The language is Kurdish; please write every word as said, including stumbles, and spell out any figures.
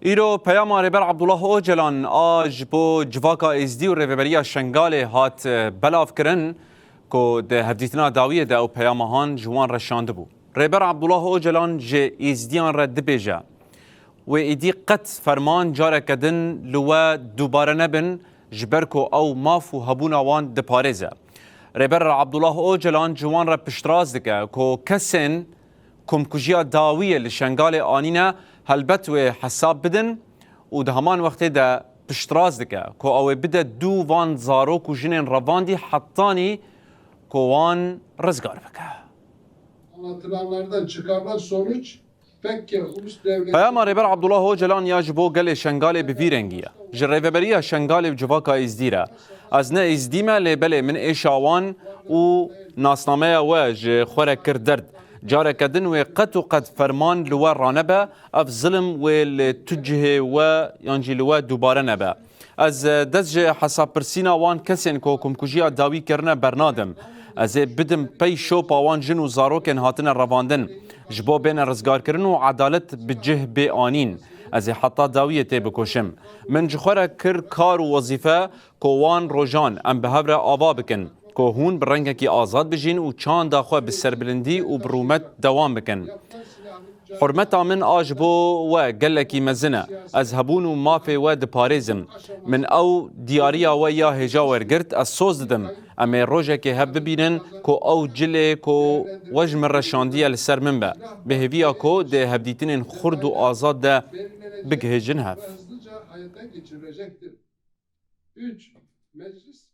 Îro peyama Rêber Abdullah Ocalan a ji bo civaka Êzdî û Rêveberiya Şengalê hat, e, belavkirin, ku di hevdîtina dawiyê de ew peyama han ji wan re şandibû. Rêber Abdullah Ocalan ji Êzdiyan re dibêje, wê êdî qet ferman careke din li we dubare nebin, ji ber ku ew maf û hebûna wan diparêze. Rêber Abdullah Ocalan ji wan re piştrast dike ku kesên komkujiya dawiyê li Şengalê anîne, helbet wê hesab bidin û di heman wextê de piştrast dike ku ew ê bide dû van zarok û jinên revandî hetanî ku wan rizgar bike. Anlatılanlardan çıkarılan sonuç, pek ki ulus devleti... Peyama Rêber Abdullah Ocalan ya ji bo gelê Şengalê bi vî rengî ye. Ji Rêveberiya Şengalê û civaka Êzdî re, ez ne Êzdî me, lê belê min êşa wan û nasnameya we ji xwe re kir derd. Careke din wê qet û qet ferman li we ranebe, ev zilim wê li tu cihê we yan jî li we dubare nebe. Ez, e, dest ji hesabpirsîna wan kesên ku komkujiya dawî kirine bernadim. Ez ê bidim pey şopa wan jin û zarokên hatine revandin, ji bo bêne rizgarkirin û edalet bi cih bê anîn. Ez ê heta dawiyê tê bikoşim. Min ji xwe re kir kar û wezîfe ku wan rojan em bi hev re ava bikin, ku hûn bi rengekî azad bijîn û çanda xwe bi serbilindî û bi rûmet dewam bikin. Hurmeta min a ji bo we gelekî mezin e. Ez hebûn û mafê we diparêzim. Min ew diyariya we ya hêja wergirt, ez soz didim. Em ê rojekê hev bibînin ku ew cilê ku we ji min re şandiye li ser min be. Bi hêviya ku di hevdîtinên xurt û azad de bigihêjin hev. Üç, meclis